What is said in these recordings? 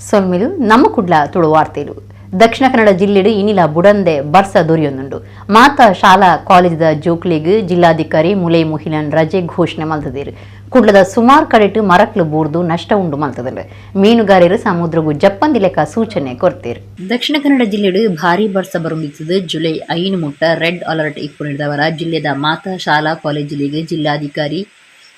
ಸೊಲ್ಮಿಲು ನಮ್ಮ ಕುಡ್ಲ ತುಳು ವಾರ್ತೆಲು. ದಕ್ಷಿಣ ಕನ್ನಡ ಜಿಲ್ಲೆಡು ಇನಿಲ ಬುಡಂದೆ ಬರ್ಸ ದೊರೆಯೊಂದುಂಡು. ಮಾತಾ ಶಾಲಾ ಕಾಲೇಜಿದ ಜೋಕ್ಲೆಗ್ ಜಿಲ್ಲಾಧಿಕಾರಿ ಮುಲೈ ಮುಹಿಲನ್ ರಜೆ ಘೋಷಣೆ ಮಲ್ತದೇರು. ಕುಡ್ಲದ ಸುಮಾರು ಕಡೆಟು ಮರಕ್ಲು ಬೂರ್ದು ನಷ್ಟ ಉಂಡು ಮಲ್ತದಂಡು. ಮೀನುಗಾರರು ಸಮುದ್ರಗೂ ಜಪ್ಪಂದಿ ಲೆಕ್ಕ ಸೂಚನೆ ಕೊರ್ತೇರು. ದಕ್ಷಿಣ ಕನ್ನಡ ಜಿಲ್ಲೆಡು ಭಾರಿ ಬರ್ಸ ಬರುಂದಿತ್ತದು. ಜುಲೈ 5 ಮುಟ್ಟ ರೆಡ್ ಅಲರ್ಟ್ ಇಪ್ಪುನಿರ್ದವರ ಜಿಲ್ಲೆದ ಮಾತಾ ಶಾಲಾ ಕಾಲೇಜಿಲೆಗ್ ಜಿಲ್ಲಾಧಿಕಾರಿ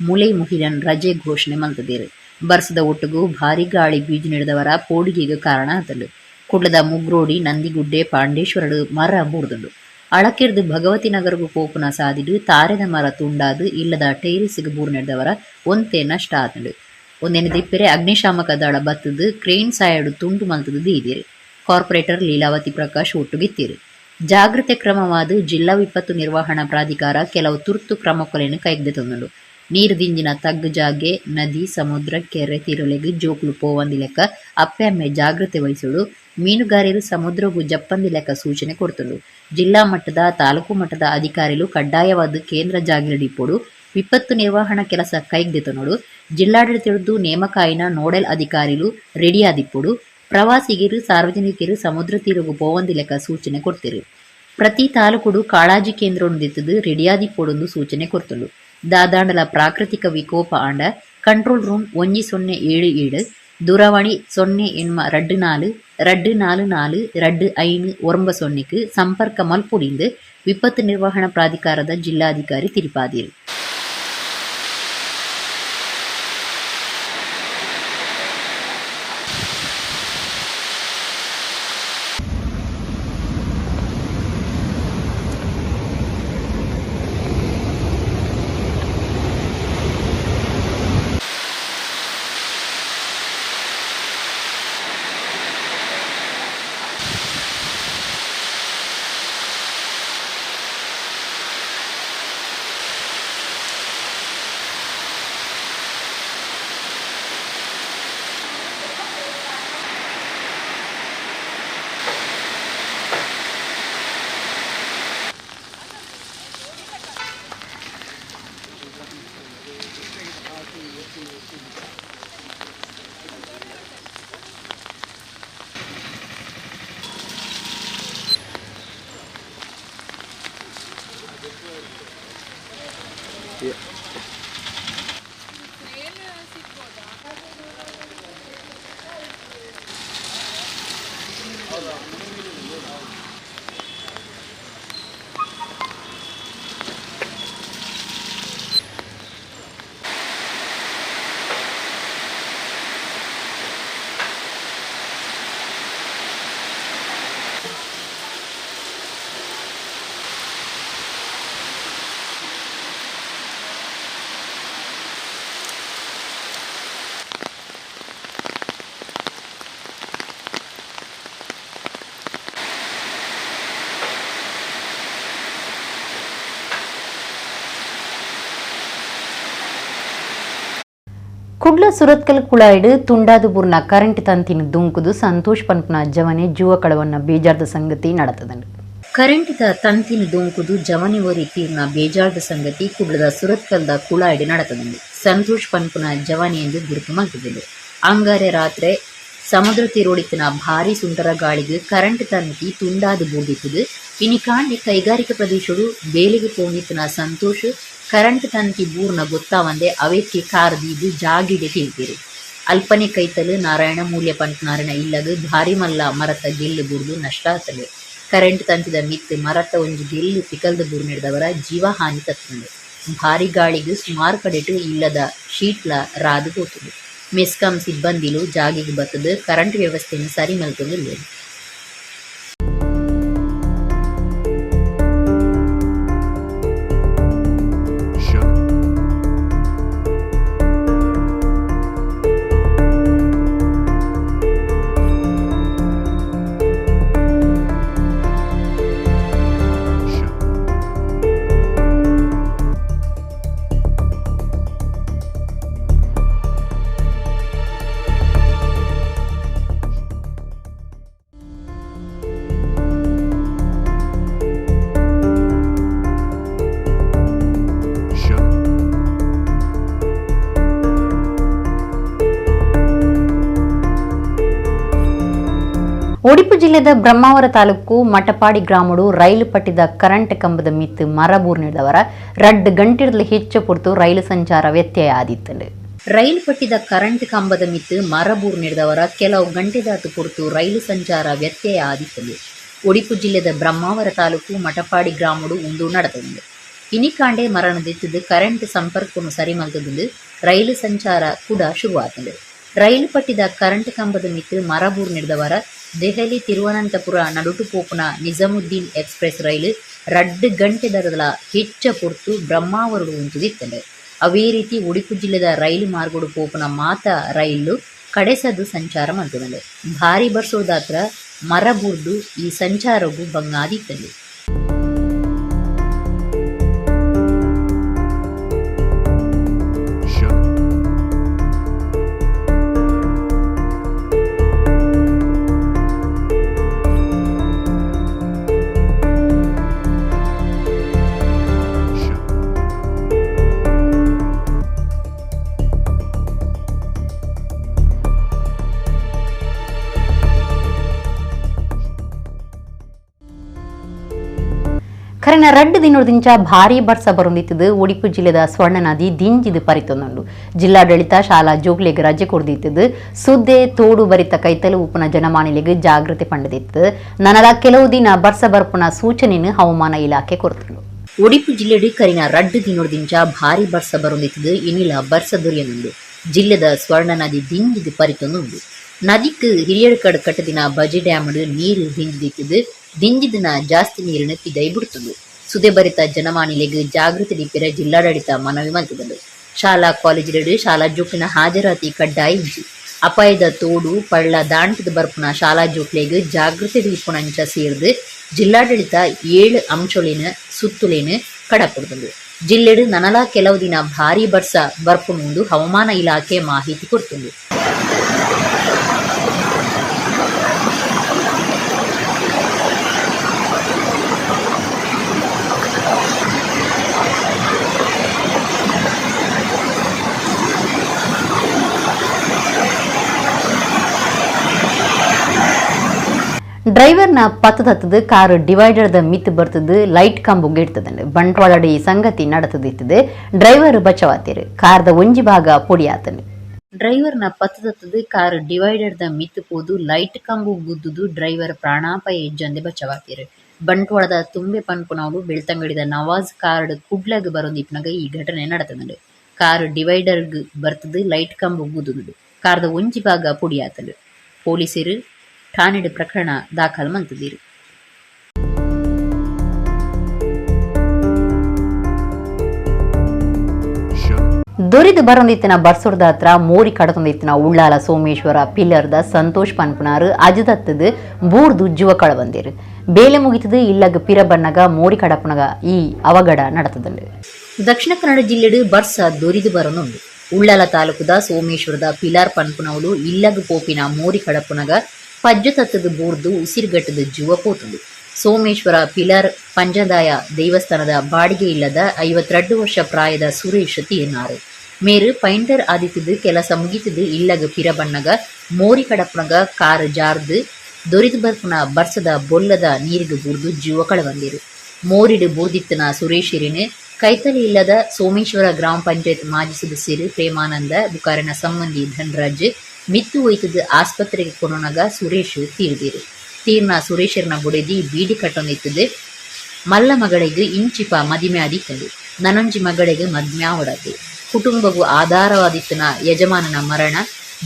ಮುಲೈ ಮುಹಿಲನ್ ರಜೆ ಘೋಷಣೆ ಮಲ್ತದೇರು. ಬರ್ಸದ ಒಟ್ಟುಗು ಭಾರಿ ಗಾಳಿ ಬೀಜು ನೀಡಿದವರ ಪೋಡಿಗೆಗೆ ಕಾರಣ ಆತಂಡು. ಕುಡ್ಲದ ಮುಗ್ರೋಡಿ, ನಂದಿಗುಡ್ಡೆ, ಪಾಂಡೇಶ್ವರಡು ಮರ ಬೂರ್ದುಂಡು. ಅಳಕೆರ್ದು ಭಗವತಿ ನಗರಗು ಪೋಪುನ ಸಾದಿಡು ತಾರೆದ ಮರ ತುಂಡಾದು ಇಲ್ಲದ ಟೈರಿಸ್ಗ್ ಬೂರ್ ನೆಡ್ದವರ ಒಂತೆ ನಷ್ಟ ಆತಂಡು. ಒಂದೇನು ದಿಪ್ಪೆರೆ ಅಗ್ನಿಶಾಮಕ ದಳ ಬತ್ತದು ಕ್ರೇನ್ ಸಾಯಡು ತುಂಡು ಮಲ್ತದು ದೀದಿರು. ಕಾರ್ಪೊರೇಟರ್ ಲೀಲಾವತಿ ಪ್ರಕಾಶ್ ಒಟ್ಟುಗಿತ್ತೀರು. ಜಾಗೃತೆ ಕ್ರಮವಾದ ಜಿಲ್ಲಾ ವಿಪತ್ತು ನಿರ್ವಹಣಾ ಪ್ರಾಧಿಕಾರ ಕೆಲವು ತುರ್ತು ಕ್ರಮಕೊಲೆಯನ್ನು ಕೈಗೆ ತಂದುಂಡು. ನೀರು ದಿಂಜಿನ ತಗ್ಗು ಜಾಗೆ, ನದಿ, ಸಮುದ್ರ, ಕೆರೆ ತೀರೊಲೆಗ್ ಜೋಕುಲು ಪೋವಂದಿ ಲೆಕ್ಕ ಅಪ್ಪೆಅಮ್ಮೆ ಜಾಗೃತೆ ವಹಿಸೋಡು. ಮೀನುಗಾರರು ಸಮುದ್ರಗೂ ಜಪ್ಪಂದಿ ಲೆಕ್ಕ ಸೂಚನೆ ಕೊಡ್ತುಂಡು. ಜಿಲ್ಲಾ ಮಟ್ಟದ, ತಾಲೂಕು ಮಟ್ಟದ ಅಧಿಕಾರಿಲು ಕಡ್ಡಾಯವಾದ ಕೇಂದ್ರ ಜಾಗಿರಡಿಪೋಡು. ವಿಪತ್ತು ನಿರ್ವಹಣಾ ಕೆಲಸ ಕೈಗೆದೆತೊನೊಡು. ಜಿಲ್ಲಾಡಳಿತದ್ದು ನೇಮಕಾಯಿನ ನೋಡೆಲ್ ಅಧಿಕಾರಿಲು ರೆಡಿಯಾದಿಪ್ಪೊಡು. ಪ್ರವಾಸಿಗರು, ಸಾರ್ವಜನಿಕರು ಸಮುದ್ರ ತೀರಗು ಪೋವಂದಿ ಲೆಕ್ಕ ಸೂಚನೆ ಕೊಡ್ತಿರು. ಪ್ರತಿ ತಾಲೂಕುಡು ಕಾಳಾಜಿ ಕೇಂದ್ರ ರೆಡಿಯಾದಿಪ್ಪೊಡೊಂದು ಸೂಚನೆ ಕೊರ್ತುಂಡು. ದಾದಾಂಡಲ ಪ್ರಾಕೃತಿಕ ವಿಕೋಪ ಆಂಡ ಕಂಟ್ರೋಲ್ ರೂಮ್ 1077, ದೂರವಾಣಿ 0824 244 2590ಕ್ಕೆ ಸಂಪರ್ಕ ಮಲ್ಪೊಡಿಂದು ವಿಪತ್ತು ನಿರ್ವಹಣಾ ಪ್ರಾಧಿಕಾರದ ಜಿಲ್ಲಾಧಿಕಾರಿ ತಿರುಪಾದಿರು. Yeah. Kudla Surathkal ಕುಳಾಯಿಡು ತುಂಡಾದುಬೂರ್ನ ಕರೆಂಟ್ ತಂತಿನ ದುಂಕುದು ಸಂತೋಷ್ ಪನ್ಪುನ ಜವನೆ ಜೀವ ಕಳವನ್ನ ಬೇಜಾರ್ದ ಸಂಗತಿ ನಡತದಂಡು. ಕರೆಂಟ್ ತಂತಿನ ದುಂಕುದು ಜವನೆ ಒರಿ ತೀರ್ನ ಬೇಜಾರ್ದ ಸಂಗತಿ ಕುಡ್ಲದ ಸುರತ್ಕಲ್ದ ಕುಳಾಯಿಡು ನಡತದಂಡು. ಸಂತೋಷ್ ಪನ್ಪುನ ಜವನೆ ಎಂದು ಗುರುತು ಮಲ್ತದಂಡು. ಅಂಗಾರೆ ರಾತ್ರೆ ಸಮುದ್ರ ತೀರೋಡಿತನ ಭಾರಿ ಸುಂಟರ ಗಾಳಿಗೆ ಕರೆಂಟ್ ತಂತಿ ತುಂಡಾದು ಬೂರ್ದಿತ್ತದು. ಇನಿ ಕಾಂಡೆ ಕೈಗಾರಿಕಾ ಪ್ರದೇಶಡು ಬೇಲಿಗೆ ಪೋಂದಿತ್ತನ ಸಂತೋಷ್ ಕರೆಂಟ್ ತಂತಿ ಬೂರ್ನ ಗೊತ್ತಾವಂದೆ ಅವೇಕ್ಕೆ ಕಾರ್ ದೀದು ಜಾಗಿಡೆ ತೀರ್ತಿರು. ಅಲ್ಪನೆ ಕೈತಲು ನಾರಾಯಣ ಮೂಲ್ಯ ಪಂಪನಾರನ ಇಲ್ಲಗ ಭಾರಿ ಮಲ್ಲ ಮರತ ಗೆಲ್ಲು ಬೂರ್ದು ನಷ್ಟ ಆತಲು. ಕರೆಂಟ್ ತಂತಿದ ಮಿತ್ ಮರತ ಒಂಜಿ ಗೆಲ್ಲು ತಿಕಲ್ದ ಬೂರ್ನೆಡ್ದವರ ಜೀವಹಾನಿ ತತ್ತುಂಡು. ಭಾರಿ ಗಾಳಿಗೆ ಸುಮಾರು ಕಡೆಟು ಇಲ್ಲದ ಶೀಟ್ಲ ರಾದು ಪೋತುಂಡು. ಮೆಸ್ಕಾಂ ಸಿಬ್ಬಂದಿಲು ಜಾಗಿಗೆ ಬತ್ತದು ಕರೆಂಟ್ ವ್ಯವಸ್ಥೆಯನ್ನು ಸರಿ ಮಲ್ತೊಂದುಲ್ಲೆರ್. Odipu ಜಿಲ್ಲೆದ ಬ್ರಹ್ಮಾವರ ತಾಲೂಕು ಮಟಪಾಡಿ ಗ್ರಾಮಡು ರೈಲು ಪಟ್ಟಿದ ಕರೆಂಟ್ ಕಂಬದ ಮಿತ್ತು ಮರಬೂರ್ ನೀಡಿದವರ ರಡ್ಡು ಗಂಟೆರ್ದಲು ಹೆಚ್ಚು ಪೊರ್ತು ರೈಲು ಸಂಚಾರ ವ್ಯತ್ಯಯ ಆದಿತ್ತಂಡು. ರೈಲು ಪಟ್ಟಿದ ಕರೆಂಟ್ ಕಂಬದ ಮಿತ್ತು ಮರಬೂರ್ ನೀಡಿದವರ ಕೆಲವು ಗಂಟೆದಾತು ಪೊರ್ತು ರೈಲು ಸಂಚಾರ ವ್ಯತ್ಯಯ ಆದಿತ್ತಂಡು. ಒಡಿಪು ಜಿಲ್ಲೆದ ಬ್ರಹ್ಮಾವರ ತಾಲೂಕು ಮಟಪಾಡಿ ಗ್ರಾಮಡು ಉಂದು ನಡೆತುಂಡು. ಇನಿಕಾಂಡೆ ಮರಣದಿತ್ತದು ಕರೆಂಟ್ ಸಂಪರ್ಕವನ್ನು ಸರಿ ಮಲ್ತದಂದು ರೈಲು ಸಂಚಾರ ಕೂಡ ಶುರುವಾತಂಡು. ರೈಲು ಪಟ್ಟಿದ ಕರೆಂಟ್ ಕಂಬದ ಮಿತ್ತು ಮರಬೂರ್ ನೀಡಿದವರ ದೆಹಲಿ ತಿರುವನಂತಪುರ ನಡುಟು ಪೋಪುನ ನಿಜಾಮುದ್ದೀನ್ ಎಕ್ಸ್‌ಪ್ರೆಸ್ ರೈಲು ರಡ್ಡು ಗಂಟೆ ದರದಲ ಹೆಚ್ಚ ಪೊರ್ತು ಬ್ರಹ್ಮಾವರುಡು ಉಂತುದಿತ್ತಂಡು. ಅವೇ ರೀತಿ ಒಡಿಪು ಜಿಲ್ಲೆದ ರೈಲು ಮಾರ್ಗೋಡು ಪೋಪುನ ಮಾತ ರೈಲು ಕಡೆಸದು ಸಂಚಾರ ಮಲ್ತದಂಡು. ಭಾರಿ ಬರ್ಸೋದಾತ್ರ ಮರಬೂರ್ದು ಈ ಸಂಚಾರಗು ಬಂಗಾದಿತ್ತಂಡು. ಕರೆನ ರಡ್ಡು ದಿನೊಡ್ದಿಂಚ ಭಾರಿ ಬರ್ಸ ಬರೊಂದಿತ್ತದು ಒಡಿಪು ಜಿಲ್ಲೆದ ಸ್ವರ್ಣ ನದಿ ದಿಂಜಿದು ಪರಿತೊಂದುಂಡು. ಜಿಲ್ಲಾಡಳಿತ ಶಾಲಾ ಜೋಗ್ಲೆಗ್ ರಜೆ ಕೊರ್ದಿತ್ತದು. ಸುದ್ದೆ ತೋಡು ಬರಿತ ಕೈತಲು ಉಪ್ಪುನ ಜನಮಾನಿಲೆಗ್ ಜಾಗೃತಿ ಪಂಡದಿತ್ತು. ನನಲ ಕೆಲವು ದಿನ ಬರ್ಸ ಬರ್ಪುನ ಸೂಚನೆಯನ್ನು ಹವಾಮಾನ ಇಲಾಖೆ ಕೊರ್ತುಂಡು. ಒಡಿಪು ಜಿಲ್ಲೆಡ್ ಕರಿನ ರಡ್ಡು ದಿನೊಡ್ದಿಂಚ ಭಾರಿ ಬರ್ಸ ಬರೊಂದಿತ್ತದು ಇನಿಲ ಬರ್ಸ ದೊರಿಯನುಂಡು. ಜಿಲ್ಲೆದ ಸ್ವರ್ಣ ನದಿ ದಿಂಜಿದು ಪರಿತೊಂದುಂಡು. ನದಿಕ್ ಹಿರಿಯಡ್ಕಡ್ ಕಟ್ಟದಿನ ಬಜೆ ಡ್ಯಾಮ್ಡ್ ನೀರು ದಿಂಜಿದಿತ್ತದು. ದಿಂಜಿದಿನ ಜಾಸ್ತಿ ನೀರನ್ನು ಪಿದೈ ಬಿಡ್ತುಂಡು. ಸುದೆ ಬರಿತ ಜನಮಾನಿಲೆಗ್ ಜಾಗೃತಿ ದಿಪ್ಪಿರ ಜಿಲ್ಲಾಡಳಿತ ಮನವಿ ಮಲ್ತುದುಂಡು. ಶಾಲಾ ಕಾಲೇಜಿಲೆಡ್ ಶಾಲಾ ಜೋಕ್ಲೆನ ಹಾಜರಾತಿ ಕಡ್ಡಾಯ ಇಜ್ಜಿ. ಅಪಾಯದ ತೋಡು ಪಳ್ಳ ದಾಂಟದ ಬರ್ಪುನ ಶಾಲಾ ಜೋಕ್ಲೆಗ್ ಜಾಗೃತಿ ದಿಪ್ಪುನಂಚ ಸೇರ್ದು ಜಿಲ್ಲಾಡಳಿತ 7 ಅಂಶೊಲೆನ ಸುತ್ತುಲೆನ್ ಕಡಪುಡ್ದುಂಡು. ಜಿಲ್ಲೆಡ್ ನನಲ ಕೆಲವು ದಿನ ಭಾರಿ ಬರ್ಸ ಬರ್ಪುನುಂದು ಹವಾಮಾನ ಇಲಾಖೆ ಮಾಹಿತಿ ಕೊರ್ತುಂಡು. ಡ್ರೈವರ್ನ ಪತ್ತದತ್ತದು ಕಾರು ಡಿವೈಡರ್ದ ಮಿತ್ತು ಬರ್ತದು ಲೈಟ್ ಕಂಬುಗೆ ಇಡ್ತದಂಡು. ಬಂಟ್ವಾಳಡಿ ಸಂಗತಿ ನಡೆತದಿತ್ತದು. ಡ್ರೈವರ್ ಬಚವಾತೀರು. ಕಾರ್ದ ಒಂಜಿ ಭಾಗ ಪೊಡಿಯಾತನು. ಡ್ರೈವರ್ನ ಪತ್ತದತ್ತದು ಕಾರು ಡಿವೈಡರ್ದ ಮಿತ್ತು ಪೋದು ಲೈಟ್ ಕಂಬು ಗುದ್ದುದು ಡ್ರೈವರ್ ಪ್ರಾಣಾಪಾಯ ಇಜ್ಜಂದೆ ಬಚವಾತೀರು. ಬಂಟ್ವಾಳದ ತುಂಬೆ ಪನ್ಪುನವ್ಲು ಬೆಳ್ತಂಗಡಿದ ನವಾಜ್ ಕಾರ್ಡ್ ಕುಡ್ಲಗ್ ಬರೊಂದಿಪ್ಪುನಗ ಈ ಘಟನೆ ನಡೆತದಂಡು. ಕಾರು ಡಿವೈಡರ್ಗ್ ಬರ್ತದು ಲೈಟ್ ಕಂಬು ಗುದ್ದುದು ಕಾರ್ದ ಒಂಜಿ ಭಾಗ ಪೊಡಿಯಾತನು. ಪೊಲೀಸರು ಠಾಣೆಡ್ ಪ್ರಕರಣ ದಾಖಲು ಮಲ್ತುದೆರ್. ದೊರಿದು ಬರೊಂದಿತ್ತಿನ ಬರ್ಸೊಡ್ದ ಹತ್ರ ಮೋರಿ ಕಡತೊಂದಿತ್ತಿನ ಉಳ್ಳಾಲ ಸೋಮೇಶ್ವರ ಪಿಲ್ಲರ್ದ ಸಂತೋಷ್ ಪನ್ಪುನಾರು ಅಜದತ್ತದು ಬೂರ್ದು ಜುವ ಕಳವಂದಿರು. ಬೇಲೆ ಮುಗಿತದು ಇಲ್ಲಗ ಪಿರ ಬನ್ನಗ ಮೋರಿ ಕಡಪುನಗ ಈ ಅವಘಡ ನಡತದಂಡು. ದಕ್ಷಿಣ ಕನ್ನಡ ಜಿಲ್ಲೆಡು ಬರ್ಸ ದೊರಿದು ಬರೊಂದುಂಡು. ಉಳ್ಳಾಲ ತಾಲೂಕುದ ಸೋಮೇಶ್ವರದ ಪಿಲಾರ್ ಪನ್ಪುನವಲು ಇಲ್ಲಗ ಪೋಪಿನ ಮೋರಿ ಕಡಪುನಗ ಪಜ್ಜ ತತ್ತದ ಬೂರ್ದು ಉಸಿರುಗಟ್ಟದ ಜೀವ ಪೋತುಂಡು. ಸೋಮೇಶ್ವರ ಪಿಲಾರ್ ಪಂಜದಾಯ ದೇವಸ್ಥಾನದ ಬಾಡಿಗೆ ಇಲ್ಲದ 52 ವರ್ಷ ಪ್ರಾಯದ ಸುರೇಶ್ ತೀರ್ನಾರು. ಮೇರು ಪೈಂಟರ್ ಆದಿತ್ತದು ಕೆಲಸ ಮುಗಿತದು ಇಲ್ಲಗ ಪಿರ ಬಣ್ಣಗ ಮೋರಿ ಕಡಪುನಗ ಕಾರು ಜಾರ್ದು ದೊರಿದು ಬರ್ಪುನ ಬರ್ಸದ ಬೊಲ್ಲದ ನೀರಿಗೆ ಬೂರ್ದು ಜೀವ ಕಳವಂದಿರು. ಮೋರಿಡು ಬೂರ್ದಿತ್ತನ ಸುರೇಶಿರಿನ ಕೈತಲಿ ಇಲ್ಲದ ಸೋಮೇಶ್ವರ ಗ್ರಾಮ ಪಂಚಾಯತ್ ಮಾಜಿ ಸದಸ್ಯರು ಪ್ರೇಮಾನಂದ ಬುಕಾರಿನ ಸಂಬಂಧಿ ಧನರಾಜ್ ಮಿತ್ತು ಒಯ್ತದ ಆಸ್ಪತ್ರೆಗೆ ಕೊನೊನಗ ಸುರೇಶ್ ತೀರ್ದಿರು. ತೀರ್ನ ಸುರೇಶರ್ನ ಬುಡೆದಿ ಬೀಡಿ ಕಟ್ಟೊಂದಿತ್ತದು. ಮಲ್ಲ ಮಗಳಿಗೆ ಇಂಚಿಪ ಮದಿಮೆ ಆದಿತ್ತದು. ನನೊಂಜಿ ಮಗಳಿಗೆ ಮದ್ಮೆ ಆವಡದು. ಕುಟುಂಬಗೂ ಆಧಾರವಾದಿತ್ತನ ಯಜಮಾನನ ಮರಣ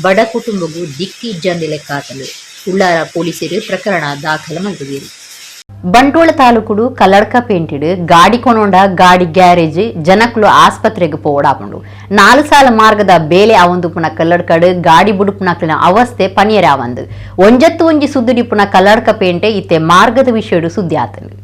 ಬಡ ಕುಟುಂಬಗೂ ದಿಕ್ಕಿ ಇಜ್ಜಂದಿ ಲೆಕ್ಕಾತಲು. ಉಳ್ಳಾರ ಪೊಲೀಸರು ಪ್ರಕರಣ ದಾಖಲು ಮಲ್ತುದೆರ್. ಬಂಟ್ವಾಳ ತಾಲೂಕುಡು ಕಲ್ಲಡ್ಕ ಪೇಂಟಿಡು ಗಾಡಿ ಕೊನೊಂಡ ಗಾಡಿ ಗ್ಯಾರೇಜ್ ಜನಕ್ಲು ಆಸ್ಪತ್ರೆಗೆ ಪೋವಡಾಪುಂಡು. 4 ಸಾಲ ಮಾರ್ಗದ ಬೇಲೆ ಅವಂದುಪುನ ಕಲ್ಲಡ್ಕಡು ಗಾಡಿ ಬುಡುಪುನಕ್ಲಿನ ಅವಸ್ಥೆ ಪನಿಯರೆ ಆವಂದು. ಒಂಜತ್ತು ಒಂಜಿ ಸುದ್ದಿಡಿಪುನ ಕಲ್ಲಡ್ಕ ಪೇಂಟೆ ಇತ್ತೆ ಮಾರ್ಗದ ವಿಷಯಡು ಸುದ್ದಿ ಆತಂಡು.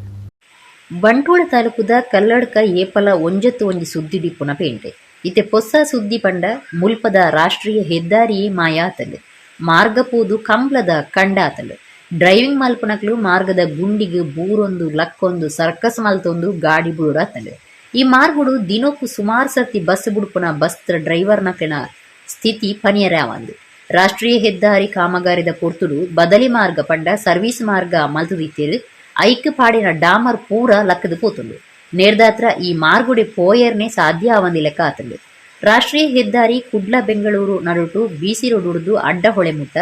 ಬಂಟ್ವಾಳ ತಾಲೂಕುದ ಕಲ್ಲಡ್ಕ ಏಪಲ ಒಂಜತ್ತು ಒಂಜಿ ಸುದ್ದಿಡಿಪುನ ಪೇಂಟೆ ಇತ್ತೆ ಪೊಸ ಸುದ್ದಿ ಪಂಡ ಮುಲ್ಪದ ರಾಷ್ಟ್ರೀಯ ಹೆದ್ದಾರಿಯೇ ಮಾಯಾತಂಡು. ಮಾರ್ಗ ಪೋದು ಕಂಬ್ಲದ ಕಂಡಾತಂಡು. ಡ್ರೈವಿಂಗ್ ಮಲ್ಪುನಕ್ಲು ಮಾರ್ಗದ ಗುಂಡಿಗೆ ಬೂರೊಂದು ಲಕ್ಕೊಂದು ಸರ್ಕಸ್ ಮಲ್ತೊಂದು ಗಾಡಿ ಬುಡುಡಾತಂಡು. ಈ ಮಾರ್ಗಡು ದಿನಕ್ಕೂ ಸುಮಾರು ಸರ್ತಿ ಬಸ್ ಬುಡುಪುನ ಬಸ್ ಡ್ರೈವರ್ನಕ್ಲೆನ ಸ್ಥಿತಿ ಪನಿಯರೆ ಆವಂದು. ರಾಷ್ಟ್ರೀಯ ಹೆದ್ದಾರಿ ಕಾಮಗಾರಿದ ಪೊರ್ತುಡು ಬದಲಿ ಮಾರ್ಗ ಪಂಡ ಸರ್ವಿಸ್ ಮಾರ್ಗ ಮಲ್ತುದಿತ್ತೆರ್. ಐಕ್ ಪಾಡಿನ ಡಾಮರ್ ಪೂರ ಲಕ್ಕದ್ ಪೋತುಂಡು. ನೇರ್ದಾತ್ರ ಈ ಮಾರ್ಗುಡೆ ಪೋಯರ್ನೆ ಸಾಧ್ಯ ಆವಂದಿ ಲೆಕ್ಕ ಆತುಂಡು. ರಾಷ್ಟ್ರೀಯ ಹೆದ್ದಾರಿ ಕುಡ್ಲ ಬೆಂಗಳೂರು ನಡುಟು ಬಿಸಿ ರೋಡುಡ್ದು ಅಡ್ಡಹೊಳೆ ಮುಟ್ಟ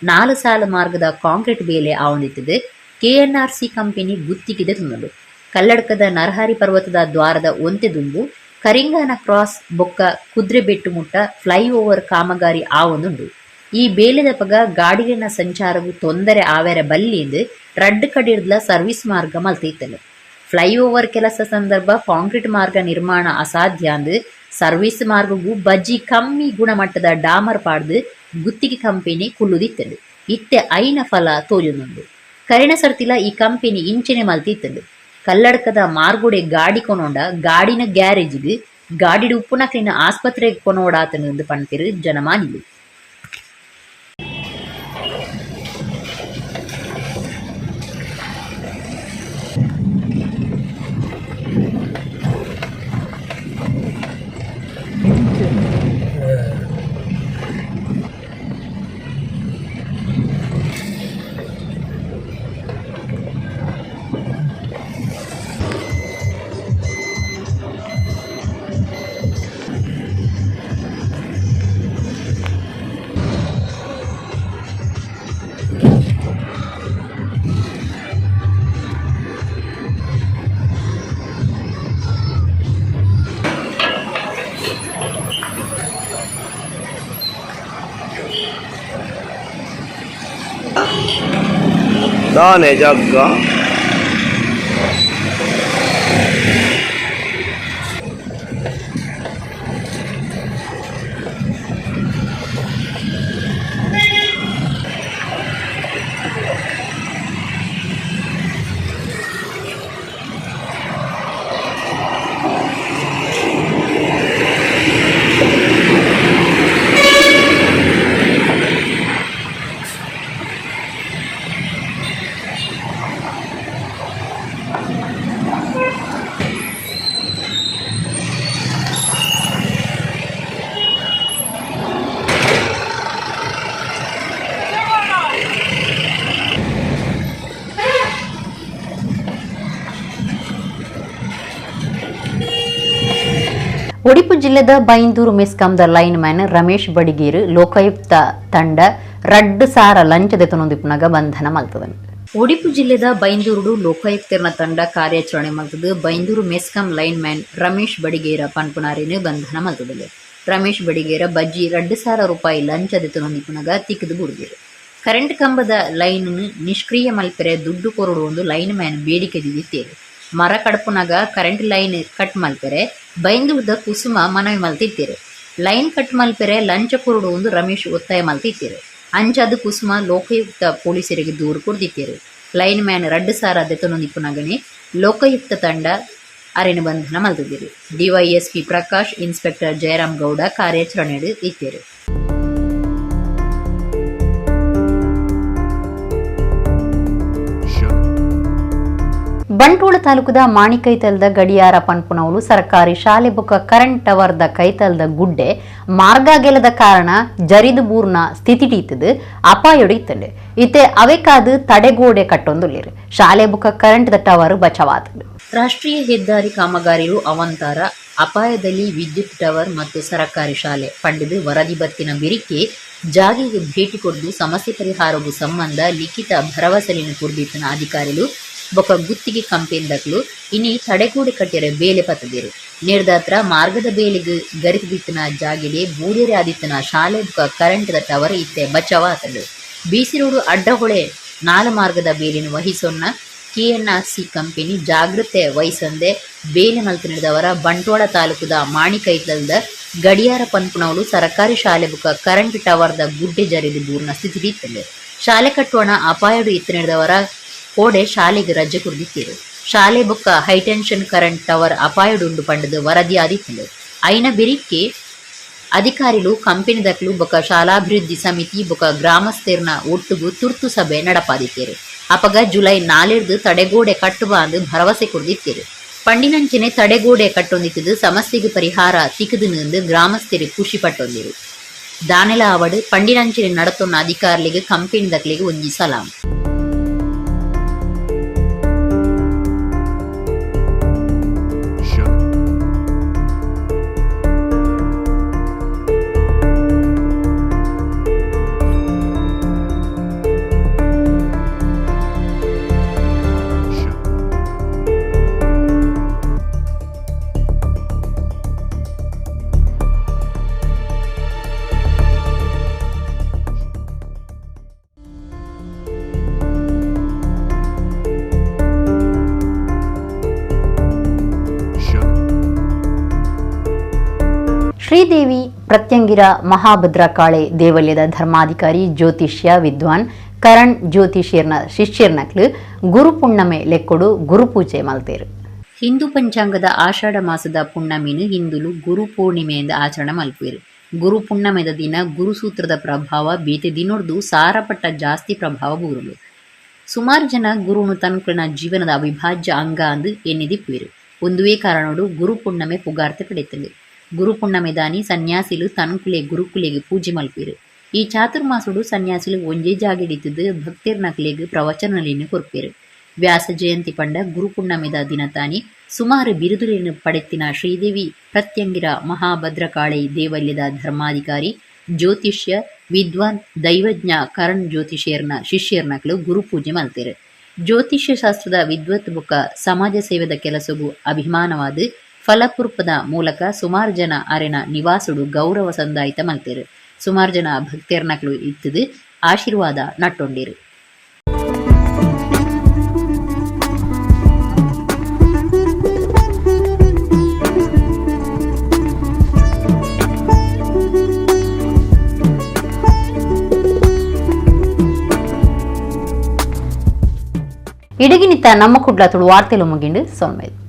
4 ಸಾಲ ಮಾರ್ಗದ ಕಾಂಕ್ರೀಟ್ ಬೇಲೆ ಆವೊಂದಿತ್ತುದು ಕೆಎನ್ಆರ್ಸಿ ಕಂಪನಿ ಗುತ್ತಿಗೆ ದೆತೊಂದುಂಡು. ಕಲ್ಲಡ್ಕದ ನರಹರಿ ಪರ್ವತದ ದ್ವಾರದ ಒಂತೆ ದುಂಬು ಕರಿಂಗಾನ ಕ್ರಾಸ್ ಬೊಕ್ಕ ಕುದ್ರೆಬೆಟ್ಟು ಮುಟ್ಟ ಫ್ಲೈ ಓವರ್ ಕಾಮಗಾರಿ ಆವೊಂದುಂಡು. ಈ ಬೇಲೆದಪಗ ಗಾಡಿಲೆನ ಸಂಚಾರಗು ತೊಂದರೆ ಆವೆರೆ ಬಲ್ಲಿಂದ್ ರಡ್ಡ್ ಕಡಿರ್ದ್ಲ ಸರ್ವಿಸ್ ಮಾರ್ಗ ಮಲ್ತಿತ್ತುಂಡು. ಫ್ಲೈ ಓವರ್ ಕೆಲಸ ಸಂದರ್ಭ ಕಾಂಕ್ರೀಟ್ ಮಾರ್ಗ ನಿರ್ಮಾಣ ಅಸಾಧ್ಯ ಅಂದ್ ಸರ್ವಿಸ್ ಮಾರ್ಗಗು ಬಜಿ ಕಮ್ಮಿ ಗುಣಮಟ್ಟದ ಡಾಮರ್ ಪಾಡ್ದ್ ಗುತ್ತಿಗೆ ಕಂಪನಿ ಕುಲ್ಲುದಿತ್ತುಂಡು. ಇತ್ತೆ ಐನ ಫಲ ತೋಜೊಂದುಂಡು. ಕರಿನ ಸರ್ತಿಲ ಈ ಕಂಪನಿ ಇಂಚೆನೆ ಮಲ್ತಿತ್ತುಂಡು. ಕಲ್ಲಡ್ಕದ ಮಾರ್ಗೊಡೆ ಗಾಡಿ ಕೊನೊಂಡ ಗಾಡಿನ ಗ್ಯಾರೇಜ್ಗ್ ಗಾಡಿಡ್ ಉಪ್ಪುನಕ್ಲೆನ್ ಆಸ್ಪತ್ರೆಗ್ ಕೊನೊಡಾತುಂಡು ಪನ್ಪೆರ್ ಜನಮಾನಿಲು. ದಾನೆ ಜಗ್ಗ. ಒಡಿಪು ಜಿಲ್ಲೆದ ಬೈಂದೂರು ಮೆಸ್ಕಾಂದ ಲೈನ್ ಮ್ಯಾನ್ ರಮೇಶ್ ಬಡಿಗೇರ್ ಲೋಕಾಯುಕ್ತ ತಂಡ 2,000 ಲಂಚ ದೆತೊನೊಂದಿಪ್ಪುನಗ ಬಂಧನ ಮಲ್ತದನು. ಒಡಿಪು ಜಿಲ್ಲೆದ ಬೈಂದೂರುಡು ಲೋಕಾಯುಕ್ತೆರ್ನ ತಂಡ ಕಾರ್ಯಾಚರಣೆ ಮಲ್ತದು ಬೈಂದೂರು ಮೆಸ್ಕಾಂ ಲೈನ್ ಮ್ಯಾನ್ ರಮೇಶ್ ಬಡಿಗೇರ ಪನ್ಪುನಾರೆನ್ ಬಂಧನ ಮಲ್ತದಲು. ರಮೇಶ್ ಬಡಿಗೇರ ಬಜ್ಜಿ 2,000 ರೂಪಾಯಿ ಲಂಚ ದೆತೊನೊಂದಿಪ್ಪುನಗ ತಿಕ್ಕುದು ಬುಡ್ದೆರ್. ಕರೆಂಟ್ ಕಂಬದ ಲೈನ್ ನಿಷ್ಕ್ರಿಯ ಮಲ್ಪೆರೆ ದುಡ್ಡು ಕೊರೊಡು ಒಂದು ಲೈನ್ ಮ್ಯಾನ್ ಬೇಡಿಕೆ ದೀದಿತ್ತೆರ್. ಮರ ಕಡ್ಪುನಗ current line cut ಮಲ್ಪೆರೆ ಬೈಂದೂರ್ದ ಕುಸುಮ ಮನವಿ ಮಲ್ತಿತ್ತೆರ್. ಲೈನ್ ಕಟ್ ಮಲ್ಪೆರೆ ಲಂಚ ಕೊರೊಡು ಒಂದು ರಮೇಶ್ ಒತ್ತಾಯ ಮಲ್ತಿತ್ತೆರ್. ಅಂಚಾದ್ ಕುಸುಮ ಲೋಕಾಯುಕ್ತ ಪೊಲೀಸರಿಗೆ ದೂರು ಕೊರ್ದಿತ್ತೆರ್. ಲೈನ್ ಮ್ಯಾನ್ 2,000 ದೆತೊನೊಂದಿಪ್ಪುನಗನೆ ಲೋಕಾಯುಕ್ತ ತಂಡ ಅರೆನ್ ಬಂಧನ ಮಲ್ತುದೆರ್. ಡಿವೈಎಸ್ಪಿ ಪ್ರಕಾಶ್, ಇನ್ಸ್ಪೆಕ್ಟರ್ ಜಯರಾಮ್ ಗೌಡ ಕಾರ್ಯಾಚರಣೆಡ್ ಇತ್ತೆರ್. ಬಂಟ್ವಾಳ ತಾಲೂಕುದ ಮಾಣಿಕೈತಲ್ದ ಗಡಿಯಾರ ಪನ್ಪುನವುಲು ಸರ್ಕಾರಿ ಶಾಲೆ ಬೊಕ್ಕ ಕರೆಂಟ್ ಟವರ್ದ ಕೈತಲ್ದ ಗುಡ್ಡೆ ಮಾರ್ಗ ಗೆಲದ ಕಾರಣ ಜರಿದು ಬೂರ್ನ ಸ್ಥಿತಿ ಇತ್ತದು ಅಪಾಯೊಡು ಇತ್ತಂಡು. ಇತ್ತೆ ಅವೆಕಾದು ತಡೆಗೋಡೆ ಕಟ್ಟೊಂದುಲ್ಲೆರ್. ಶಾಲೆ ಬೊಕ್ಕ current the tower ಬಚಾವಾತಂಡು. ರಾಷ್ಟ್ರೀಯ ಹೆದ್ದಾರಿ ಕಾಮಗಾರಿಯು ಅವಾಂತರ ಅಪಾಯದಲ್ಲಿ ವಿದ್ಯುತ್ ಟವರ್ ಮತ್ತು ಸರಕಾರಿ ಶಾಲೆ ಪಂಡಿದು ವರದಿ ಬತ್ತಿನ ಬೆರಿಕೆ ಜಾಗೆಗೆ ಭೇಟಿ ಕೊಡ್ದು ಸಮಸ್ಯೆ ಪರಿಹಾರವು ಸಂಬಂಧ ಲಿಖಿತ ಭರವಸೆಯನ್ನು ಕೊರ್ದಿತ್ತಿನ ಅಧಿಕಾರಿಲು ಬೊಕ್ಕ ಗುತ್ತಿಗೆ ಕಂಪೆನಿದಕ್ಲು ಇನಿ ತಡೆಗೋಡೆ ಕಟ್ಟೆರೆ ಬೇಲೆ ಪತ್ತದಿರು. ನೇರ್ದಾತ್ರ ಮಾರ್ಗದ ಬೇಲೆಗ್ ಗರಿತದಿತ್ತಿನ ಜಾಗೆಡೆ ಬೂರೇರೆ ಆದಿತ್ತಿನ ಶಾಲೆ ಬೊಕ್ಕ current the tower ಇತ್ತೆ ಬಚಾವ ಆತಂಡು. ಬಿಸಿ ರೋಡು ಅಡ್ಡಹೊಳೆ 4 ಮಾರ್ಗದ ಬೇಲೆನ್ ವಹಿಸೊನ್ನ ಕೆಎನ್ಆರ್ಸಿ ಕಂಪನಿ ಜಾಗೃತೆ ವಹಿಸಂದೆ ಬೇಲೆ ಮಲ್ತ್ ನಡೆದವರ ಬಂಟ್ವಾಳ ತಾಲೂಕುದ ಮಾಣಿಕೈತಲ್ದ ಗಡಿಯಾರ ಪನ್ಪುನವುಲು ಸರಕಾರಿ ಶಾಲೆ ಬೊಕ್ಕ ಕರೆಂಟ್ ಟವರ್ದ ಗುಡ್ಡೆ ಜರಿದು ಬೂರ್ನ ಸ್ಥಿತಿ ಇತ್ತಂಡು. ಶಾಲೆ ಕಟ್ಟೋಣ ಅಪಾಯಡು ಇತ್ತು ನಡೆದವರ ಕೋಡೆ ಶಾಲೆಗೆ ರಜೆ ಕೊರ್ದಿತ್ತೆರ್. ಶಾಲೆ ಬೊಕ್ಕ high tension current tower ಅಪಾಯಡುಂಡು ಪಂಡದು ವರದಿ ಆದಿತ್ತಂಡು. ಐನ ಬೆರಿಕ್ಕೆ ಅಧಿಕಾರಿಲು ಕಂಪನಿದಕ್ಲು ಬೊಕ್ಕ ಶಾಲಾಭಿವೃದ್ಧಿ ಸಮಿತಿ ಬೊಕ್ಕ ಗ್ರಾಮಸ್ಥೆರ್ನ ಒಟ್ಟುಗು ತುರ್ತು ಸಭೆ ನಡಪಾದಿತ್ತೆರ್. ಅಪಗ ಜುಲೈ 4 ತಡೆಗೋಡೆ ಕಟ್ಟುವ ಅಂದ್ ಭರವಸೆ ಕೊರ್ದಿತ್ತೆರ್. ಪಂಡಿನಂಚನೆ ತಡೆಗೋಡೆ ಕಟ್ಟೊಂದಿತ್ತದು ಸಮಸ್ಯೆಗೆ ಪರಿಹಾರ ತಿಕ್ಕುದು ಗ್ರಾಮಸ್ಥರು ಖುಷಿ ಪಟ್ಟೊಂದಿರು. ದಾನೆಲ ಆವಡ್ ಪಂಡಿನಂಚಿನ ನಡತೊನ್ನ ಅಧಿಕಾರಿಲೆಗ್ ಕಂಪೆನಿದಕ್ಲೆಗ್ ಒಂಜಿ ಸಲಾಂ. ಶ್ರೀದೇವಿ ಪ್ರತ್ಯಂಗಿರ ಮಹಾಭದ್ರಕಾಳೆ ದೇವಲ್ಯದ ಧರ್ಮಾಧಿಕಾರಿ ಜ್ಯೋತಿಷ್ಯ ವಿದ್ವಾನ್ ಕರಣ್ ಜ್ಯೋತಿಷ್ಯರ್ನ ಶಿಷ್ಯರ್ನಕ್ಲು ಗುರುಪುಣ್ಣಮೆ ಲೆಕ್ಕೊಡು ಗುರುಪೂಜೆ ಮಲ್ತೇರು. ಹಿಂದೂ ಪಂಚಾಂಗದ ಆಷಾಢ ಮಾಸದ ಪುಣ್ಣಮಿನು ಹಿಂದುಲು ಗುರು ಪೂರ್ಣಿಮೆ ಎಂದು ಆಚರಣೆ ಮಲ್ಪುವೆರು. ಗುರು ಪುಣ್ಣಮೆದ ದಿನ ಗುರುಸೂತ್ರದ ಪ್ರಭಾವ ಬೇತೆ ದಿನೊರ್ದು ಸಾರಪಟ್ಟ ಜಾಸ್ತಿ ಪ್ರಭಾವ ಬೂರುಂಡು. ಸುಮಾರು ಜನ ಗುರುನು ತನ್ಕುಲೆನ ಜೀವನದ ಅವಿಭಾಜ್ಯ ಅಂಗ ಅಂದು ಎನ್ನಿದಿಪ್ಪುವೆರು. ಒಂದುವೇ ಕಾರಣೋಡು ಗುರುಪುಣ್ಣಮೆ ಪುಗಾರ್ತೆ ಪಡೆತುಂಡು. ಗುರುಪುಣ್ಣಮೆದಾನಿ ಸನ್ಯಾಸಿಲು ತನ್ಕುಲೆ ಗುರುಕುಲೆಗ್ ಪೂಜೆ ಮಲ್ಪುವೆರು. ಈ ಚಾತುರ್ಮಾಸೊಡು ಸನ್ಯಾಸಿಲು ಒಂಜೇ ಜಾಗೆಡಿತ್ತುದು ಭಕ್ತೆರ್ನಕ್ಲೆಗ್ ಪ್ರವಚನಲೆನ್ ಕೊರ್ಪೆರು. ವ್ಯಾಸ ಜಯಂತಿ ಪಂಡ ಗುರುಪುಣ್ಣಮೆದ ದಿನತಾನಿ ಸುಮಾರು ಬಿರುದುಲೆನ್ ಪಡೆತ್ತಿನ ಶ್ರೀದೇವಿ ಪ್ರತ್ಯಂಗಿರ ಮಹಾಭದ್ರಕಾಳೆ ದೇವಲ್ಯದ ಧರ್ಮಾಧಿಕಾರಿ ಜ್ಯೋತಿಷ್ಯ ವಿದ್ವಾನ್ ದೈವಜ್ಞ ಕರಣ್ ಜ್ಯೋತಿಷ್ಯರ್ನ ಶಿಷ್ಯರ್ನಕ್ಲು ಗುರುಪೂಜೆ ಮಲ್ತೆರು. ಜ್ಯೋತಿಷ್ಯ ಶಾಸ್ತ್ರದ ವಿದ್ವತ್ ಬೊಕ್ಕ ಸಮಾಜ ಸೇವೆದ ಕೆಲಸಗು ಅಭಿಮಾನವಾದ್ ಫಲಪುರ್ಪದ ಮೂಲಕ ಸುಮಾರು ಜನ ಅರೆನ ನಿವಾಸುಡು ಗೌರವ ಸಂದಾಯಿತ ಮಲ್ತೆರು. ಸುಮಾರು ಜನ ಭಕ್ತೆರ್ನಕ್ಲು ಇತ್ತುದು ಆಶೀರ್ವಾದ ನಟ್ಟೊಂಡಿರು. ಇಡಗಿನಿತ್ತ ನಮ್ಮ ಕುಡ್ಲ ತುಳು ವಾರ್ತೆಲು ಮುಗಿಂಡು ಸೊನ್ಮೇದು.